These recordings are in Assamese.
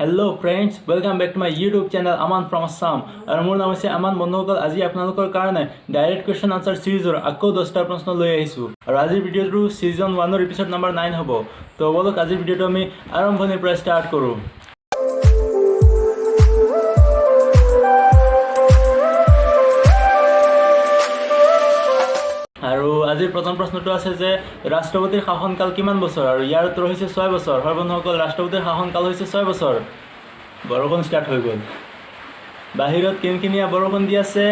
Hello friends, welcome back to my YouTube channel Aman from Assam. আৰু মোৰ নাম হৈছে আমান। বন্ধুসকল, আজি আপোনালোকৰ কাৰণে ডাইৰেক্ট কুৱেশ্যন আনচাৰ চিৰিজৰ আকৌ 10টা প্ৰশ্ন লৈ আহিছোঁ আৰু আজিৰ ভিডিঅ'টো ছিজন 1ৰ এপিছড নম্বৰ 9 হ'ব। তো ব'লক, আজিৰ ভিডিঅ'টো আমি আৰম্ভণিৰ পৰা ষ্টাৰ্ট কৰোঁ। আৰু আজিৰ প্ৰথম প্ৰশ্নটো আছে যে ৰাষ্ট্ৰপতিৰ শাসনকাল কিমান বছৰ? আৰু ইয়াৰ উত্তৰ হৈছে 6 বছৰ। হয় বন্ধুসকল, ৰাষ্ট্ৰপতিৰ শাসনকাল হৈছে 6 বছৰ। বৰষুণ ষ্টাৰ্ট হৈ গ'ল। বাহিৰত কিনকিনীয়া বৰষুণ দি আছে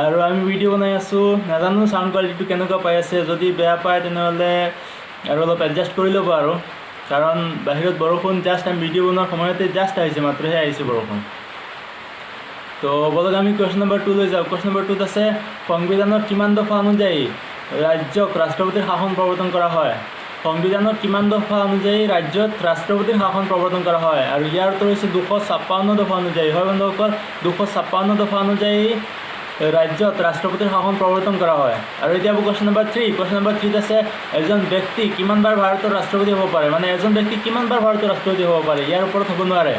আৰু আমি ভিডিঅ' বনাই আছোঁ। নাজানো চাউণ্ড কোৱালিটিটো কেনেকুৱা পাই আছে। যদি বেয়া পায়, তেনেহ'লে আৰু অলপ এডজাষ্ট কৰি ল'ব আৰু, কাৰণ বাহিৰত বৰষুণ জাষ্ট আমি ভিডিঅ' বনোৱাৰ সময়তে জাষ্ট আহিছে, মাত্ৰহে আহিছে বৰষুণ। তো ব'লক, আমি কুৱেশ্যন নম্বৰ 2 লৈ যাওঁ। কুৱেশ্যন নম্বৰ 2ত আছে, সংবিধানৰ কিমান দফা অনুযায়ী ৰাজ্যক ৰাষ্ট্ৰপতিৰ শাসন প্ৰৱৰ্তন কৰা হয়? সংবিধানৰ কিমান দফা অনুযায়ী ৰাজ্যত ৰাষ্ট্ৰপতিৰ শাসন প্ৰৱৰ্তন কৰা হয়? আৰু ইয়াৰ উত্তৰ হৈছে 256 দফা অনুযায়ী। হয় বন্ধুসকল, 256 দফা অনুযায়ী ৰাজ্যত ৰাষ্ট্ৰপতিৰ শাসন প্ৰৱৰ্তন কৰা হয়। আৰু এতিয়া হ'ব কুৱেশ্যন নম্বৰ 3। কুৱেশ্যন নম্বৰ 3ত আছে, এজন ব্যক্তি কিমানবাৰ ভাৰতৰ ৰাষ্ট্ৰপতি হ'ব পাৰে? মানে এজন ব্যক্তি কিমানবাৰ ভাৰতৰ ৰাষ্ট্ৰপতি হ'ব পাৰে? ইয়াৰ ওপৰত হ'ব নোৱাৰে।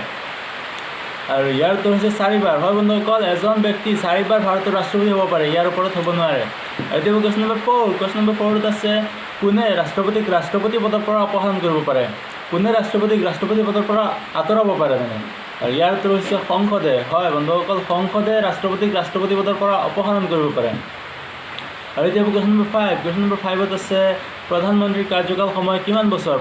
আৰু ইয়াৰ উত্তৰ হৈছে চাৰিবাৰ। হয় বন্ধুসকল, এজন ব্যক্তি চাৰিবাৰ ভাৰতৰ ৰাষ্ট্ৰপতি হ'ব পাৰে, ইয়াৰ ওপৰত হ'ব নোৱাৰে। আৰু এতিয়া কুৱেশ্যন নম্বৰ 4। কুৱেশ্যন নম্বৰ 4ত আছে, কোনে ৰাষ্ট্ৰপতিক ৰাষ্ট্ৰপতি পদৰ পৰা অপসাৰণ কৰিব পাৰে? কোনে ৰাষ্ট্ৰপতিক ৰাষ্ট্ৰপতি পদৰ পৰা আঁতৰাব পাৰে মানে? আৰু ইয়াৰ উত্তৰ হৈছে সংসদে। হয় বন্ধুসকল, সংসদে ৰাষ্ট্ৰপতিক ৰাষ্ট্ৰপতি পদৰ পৰা অপসাৰণ কৰিব পাৰে। আৰু এতিয়া কুৱেশ্যন নম্বৰ 5। কুৱেশ্যন নম্বৰ 5ত আছে, প্ৰধানমন্ত্ৰীৰ কাৰ্যকাল সময় কিমান বছৰ?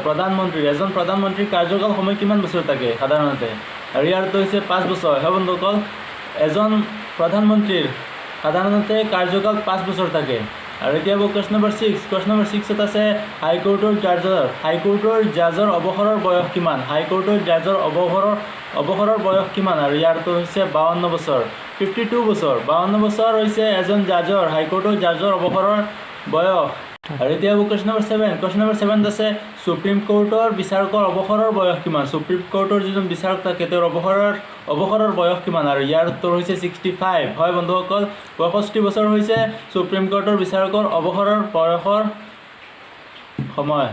এজন প্ৰধানমন্ত্ৰীৰ কাৰ্যকাল সময় কিমান বছৰ থাকে সাধাৰণতে? আৰু ইয়াৰ উত্তৰ হৈছে 5 বছৰ। হয় বন্ধুসকল, এজন প্ৰধানমন্ত্ৰীৰ সাধাৰণতে কাৰ্যকাল 5 বছৰ থাকে। আৰু এতিয়া হ'ব কুৱেশ্যন নম্বৰ 6। কুৱেশ্যন নম্বৰ 6ত আছে, হাইকোৰ্টৰ জাজৰ অৱসৰৰ বয়স কিমান? হাইকোৰ্টৰ জাজৰ অৱসৰৰ বয়স কিমান? আৰু ইয়াৰ উত্তৰ হৈছে 52 বছৰ, 52 বছৰ। 52 বছৰ হৈছে এজন জাজৰ, হাইকোৰ্টৰ জাজৰ অৱসৰৰ বয়স। আৰু এতিয়া হ'ব কুৱেশ্যন নম্বৰ 7। কুৱেশ্যন নম্বৰ 7ত আছে, সুপ্ৰিম কোৰ্টৰ বিচাৰকৰ অৱসৰৰ বয়স কিমান? সুপ্ৰিম কোৰ্টৰ যিজন বিচাৰক থাকে, তেওঁৰ অৱসৰৰ বয়স কিমান? আৰু ইয়াৰ উত্তৰ হৈছে 65। হয় বন্ধুসকল, 65 বছৰ হৈছে সুপ্ৰিম কোৰ্টৰ বিচাৰকৰ অৱসৰৰ বয়সৰ সময়।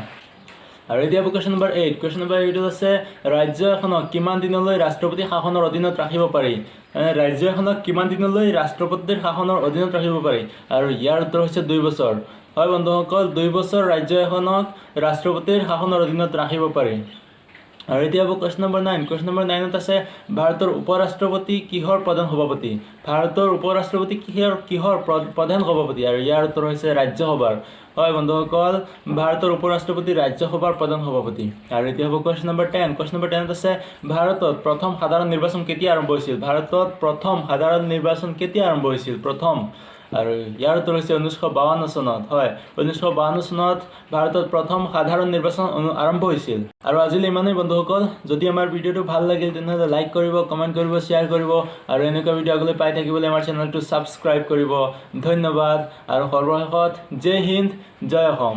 আৰু এতিয়া হ'ব কুৱেশ্যন নম্বৰ 8। কুৱেশ্যন নম্বৰ 8ত আছে, ৰাজ্য এখনক কিমান দিনলৈ ৰাষ্ট্ৰপতি শাসনৰ অধীনত ৰাখিব পাৰি? মানে ৰাজ্য এখনক কিমান দিনলৈ ৰাষ্ট্ৰপতিৰ শাসনৰ অধীনত ৰাখিব পাৰি? আৰু ইয়াৰ উত্তৰ হৈছে 2 বছৰ। হয় বন্ধুসকল, 2 বছৰ ৰাজ্য এখনক ৰাষ্ট্ৰপতিৰ শাসনৰ অধীনত ৰাখিব পাৰি। আৰু এতিয়া হ'ব কুৱেশ্যন নম্বৰ 9। কুৱেশ্যন নম্বৰ 9ত আছে, ভাৰতৰ উপ ৰাষ্ট্ৰপতি কিহৰ প্ৰধান সভাপতি? ভাৰতৰ উপ ৰাষ্ট্ৰপতি কিহৰ প্ৰধান সভাপতি? আৰু ইয়াৰ উত্তৰ হৈছে ৰাজ্যসভাৰ। হয় বন্ধুসকল, ভাৰতৰ উপ ৰাষ্ট্ৰপতি ৰাজ্যসভাৰ প্ৰধান সভাপতি। আৰু এতিয়া হ'ব কুৱেশ্যন নম্বৰ 10। কুৱেশ্যন নম্বৰ 10ত আছে, ভাৰতত প্ৰথম সাধাৰণ নিৰ্বাচন কেতিয়া আৰম্ভ হৈছিল? ভাৰতত প্ৰথম সাধাৰণ নিৰ্বাচন কেতিয়া আৰম্ভ হৈছিল প্ৰথম? আৰু ইয়াৰ উত্তৰ হৈছে 1952 চনত। হয়, 1952 চনত ভাৰতত প্ৰথম সাধাৰণ নিৰ্বাচন আৰম্ভ হৈছিল। আৰু আজিলৈ ইমানেই বন্ধুসকল। যদি আমাৰ ভিডিঅ'টো ভাল লাগিল, তেনেহ'লে লাইক কৰিব, কমেণ্ট কৰিব, শ্বেয়াৰ কৰিব আৰু এনেকুৱা ভিডিঅ' আগলৈ পাই থাকিবলৈ আমাৰ চেনেলটো ছাবস্ক্ৰাইব কৰিব। ধন্যবাদ আৰু সৰ্বশেষত জয় হিন্দ, জয় অসম।